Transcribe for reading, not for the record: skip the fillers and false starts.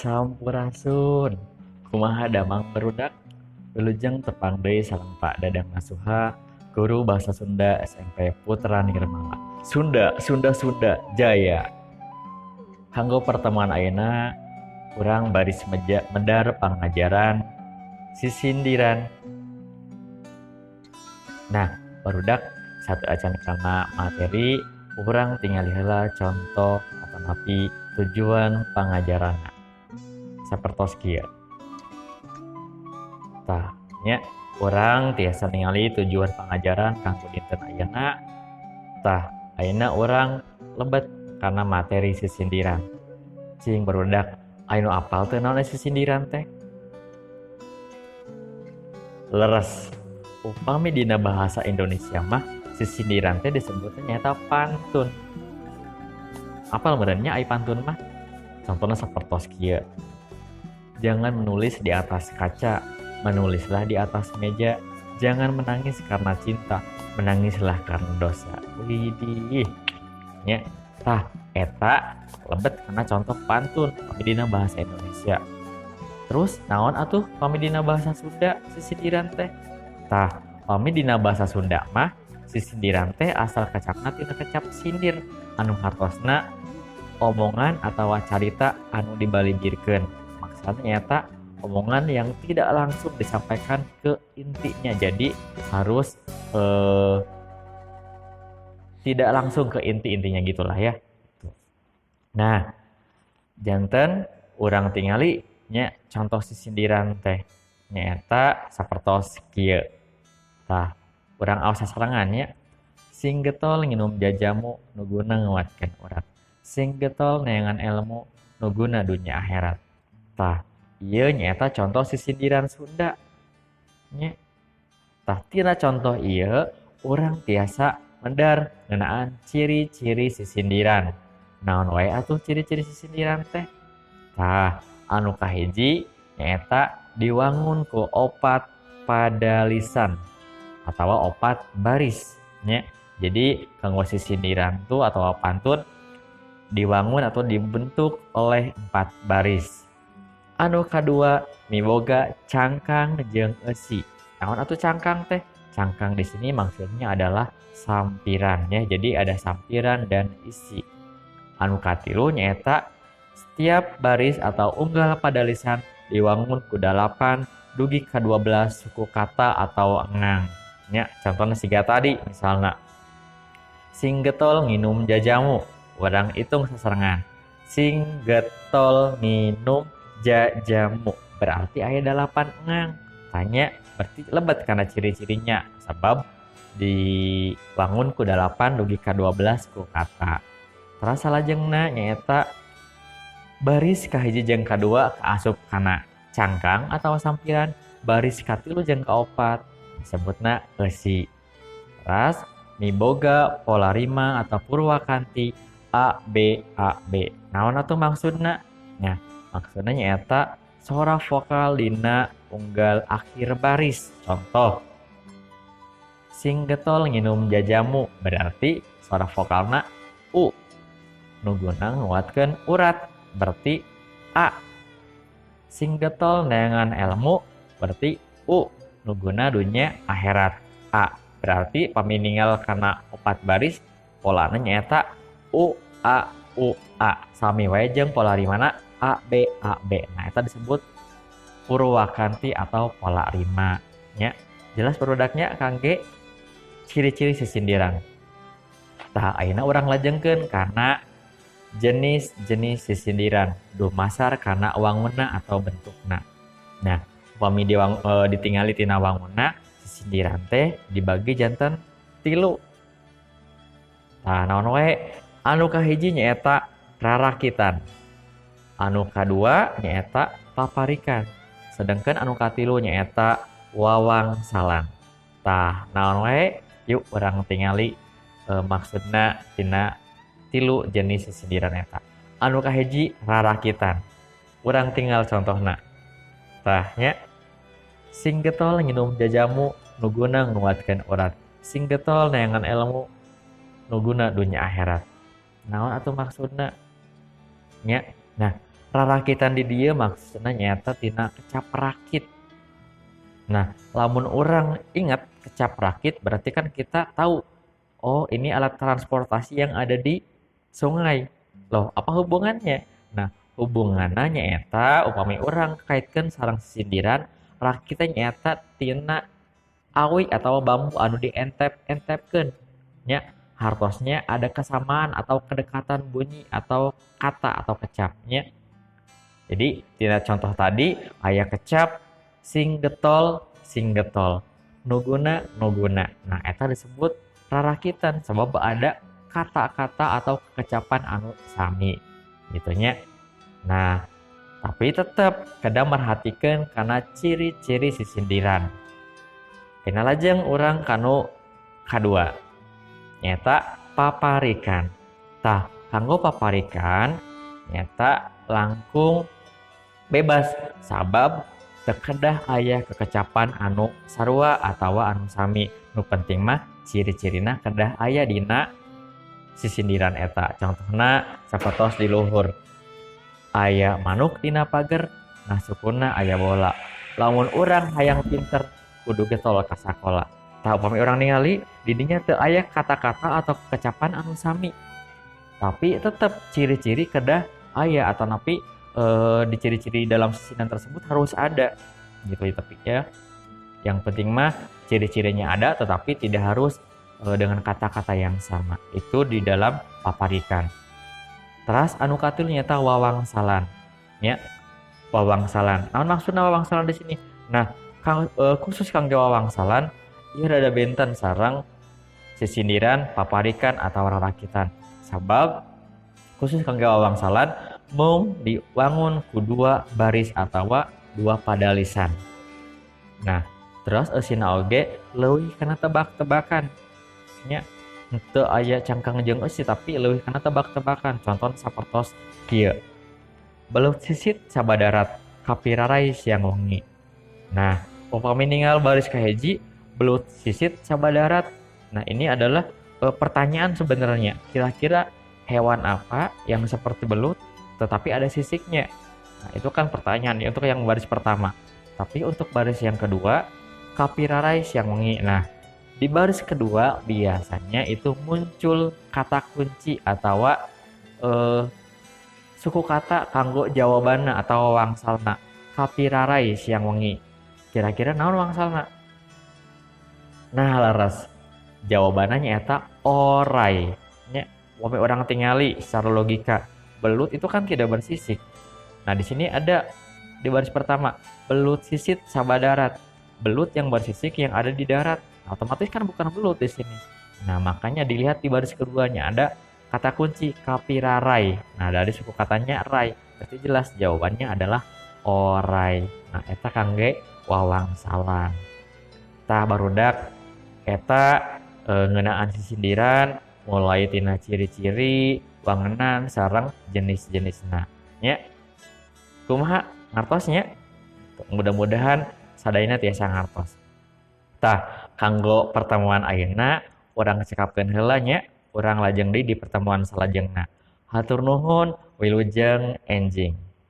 Sampurasun. Kumaha damang barudak? Wilujeng tepang deui sareng Pak Dadang Nasuha, guru bahasa Sunda SMP Putra Nirmala. Sunda, Sunda, Sunda, Jaya. Kanggo pertemuan ayeuna urang baris meja medar pangajaran sisindiran. Nah, barudak, sateuacan kana materi, urang tingali heula contoh atanapi tujuan pangajaranna. Sapertos kieu. Tah, nya urang tiasa ningali tujuan pangajaran kanggo dinten ayeuna. Tah, ayeuna urang lebet kana materi sisindiran. Cing barudak, aya nu apal teu naon sisindiran teh? Leres. Upami dina bahasa Indonesia mah sisindiran teh disebutna nyaeta pantun. Apal meureun nya ai pantun mah? Contohna sapertos kieu. Jangan menulis di atas kaca, menulislah di atas meja. Jangan menangis karena cinta, menangislah karena dosa. Widih. Nya, tah eta lebet kana contoh pantun pami dina bahasa Indonesia. Terus naon atuh pami dina bahasa Sunda sisindiran teh? Tah, pami dina bahasa Sunda mah sisindiran teh asal kecapna tina kecap sindir anu hartosna omongan atawa carita anu dibalibirkeun. Maksudna nyaeta omongan yang tidak langsung disampaikan ke intinya. Jadi harus tidak langsung ke inti-intinya gitulah ya. Nah, janten urang tingali nya contoh sisindiran teh nyaeta sapertos kieu. Tah, urang aos sasarengan nya. Sing getol nginum jajamu nu guna nguatkeun urat. Sing getol neangan ilmu nu guna dunya akhirat. Tah, ieu nyaeta contoh sisindiran Sunda nya. Tah, tina contoh ieu urang tiasa medar ngeunaan ciri-ciri sisindiran. Naon wae atuh ciri-ciri sisindiran teh? Tah, anu kahiji nyaeta diwangun ku opat padalisan atawa opat baris nya. Jadi kanggo sisindiran tuh atau pantun diwangun atau dibentuk oleh 4 baris. Anu kadua miboga cangkang jeung eusi. Naon atuh cangkang teh? Cangkang di sini maksudnya adalah sampiran ya. Jadi ada sampiran dan isi. Anu katilu nyaeta setiap baris atau unggal padalisan diwangun ku 8 dugi ka 12 suku kata atau engang. Nya, contohna siga tadi misalna sing getol nginum jajamu, urang hitung sasarengan. Sing getol nginum jajamu berarti aya 8 engang. Tanya berarti lebet karena ciri-cirinya sebab diwangun ku 8 dugi ka 12 ku kata. Terus salajengna nyaeta baris kahiji jeung kadua kaasup kana cangkang atau sampiran, baris katilu jeung kaopat disebutna eusi. Terus miboga pola rima atau purwakanti A B A B. Naon atuh maksudna? Nah, maksudna nyaeta sora vokal dina unggal akhir baris. Contoh, sing getol nginum jajamu berarti sora vokalna U. Nu guna nguatkeun urat berarti A. Sing getol neangan ilmu berarti U. Nu guna dunya akhirat A. Berarti pami ningal kana 4 baris polana nyaeta U A U A. Sami wae jeung pola rimana A B A B. Nah, eta disebut purwakanti atau pola rima nya. Jelas produknya kangge ciri-ciri sisindiran. Tah, ayeuna urang lajengkeun kana jenis-jenis sisindiran dumasar kana wangunna atau bentukna. Nah, upami ditingali tina wangunna, sisindiran teh dibagi janten 3. Tah, naon wae? Anu kahiji nyaeta rarakitan. Anu kadua nyaeta paparikan. Sedangkan anu katilu nyaeta wawangsalan. Tah, naon wae? Yuk urang tingali maksudna tina 3 jenis sisindiran eta. Anu kahiji rarakitan. Urang tinggal contohna. Tah nya, sing getol nginum jajamu nu guna nguatkeun urat. Sing getol neangan ilmu nu guna dunya akhirat. Naon atuh maksudna? Nya. Nah, Rarakitan di dieu maksudna nyaeta tina kecap rakit. Nah, lamun urang ingat kecap rakit berarti kan kita tahu, oh ini alat transportasi yang ada di sungai. Loh, apa hubungannya? Nah, hubunganna nyaeta upami urang kaitkeun sareng sisindiran, rakitna nyaeta tina awi atau bambu anu dientep-entepkeun. Nya, hartosnya ada kesamaan atau kedekatan bunyi atau kata atau kecapnya. Jadi tina contoh tadi aya kecap sing getol sing getol, nuguna nuguna. Nah, eta disebut rarakitan sebab ada kata-kata atau kekecapan anu sami gitu nya. Nah, tapi tetep kedah merhatikeun kana ciri-ciri sisindiran. Kena lajeng urang kanu kadua nyaeta paparikan. Tah, kanggo paparikan nyaeta langkung bebas sabab teu kedah aya kekecapan anu sarua atawa anu sami. Nu penting mah ciri-cirina kedah aya dina sisindiran eta. Contohna sapertos di luhur aya manuk dina pager, nah sukuna aya bola. Lamun urang hayang pinter kudu getol ka sakola. Tah, upami urang ningali di dinya teu aya kata-kata atau kekecapan anu sami, tapi tetep ciri-ciri kedah aya atau napi di ciri-ciri dalam sisindiran tersebut harus ada gitu ya. Tapi ya yang penting mah ciri-cirinya ada tetapi tidak harus dengan kata-kata yang sama. Itu di dalam paparikan. Teras anu katilu nyaeta wawangsalan ya. Wawangsalan. Naon maksudna wawangsalan di sini? Nah, khusus kangge wawangsalan ieu rada benten sareng sisindiran, paparikan atau rarakitan. Sabab khusus kangge wawangsalan mung diwangun ku dua baris atawa dua padalisan. Nah, terus eusina oge leuwih kana tebak-tebakan nya. Henteu aya cangkang jeung eusi tapi leuwih kana tebak-tebakan. Contohna sapertos kieu. Belut sisit sabadarat kapirarai siang wengi. Nah, upami ningal baris kahiji belut sisit sabadarat. Nah, ini adalah pertanyaan sebenarnya. Kira-kira hewan apa yang seperti belut tetapi ada sisiknya? Nah, itu kan pertanyaan ya untuk yang baris pertama. Tapi untuk baris yang kedua, kapirarai siang wengi. Nah, di baris kedua biasanya itu muncul kata kunci atau suku kata kanggo jawabanna atau wangsalna. Kapirarai siang wengi. Kira-kira naon wangsalna? Nah, leres. Jawabannya nyaeta orai. Nya, upami urang tingali secara logika, belut itu kan tidak bersisik. Nah, di sini ada di baris pertama, belut sisit sabadarat. Belut yang bersisik yang ada di darat. Nah, otomatis kan bukan belut di sini. Nah, makanya dilihat di baris keduanya ada kata kunci kapirarai. Nah, dari suku katanya rai. Berarti jelas jawabannya adalah orai. Nah, eta kangge wawangsalan. Tah barudak eta ngeunaan sisindiran mulai tina ciri-ciri, wangenan sareng jenis-jenisna. Nya. Kumaha ngartos nya? Mudah-mudahan sadayana tiasa ngartos. Tah, kanggo pertemuan ayeuna urang cekapkeun heula nya, urang lajeng deui di pertemuan salajengna. Hatur nuhun, wilujeng enjing.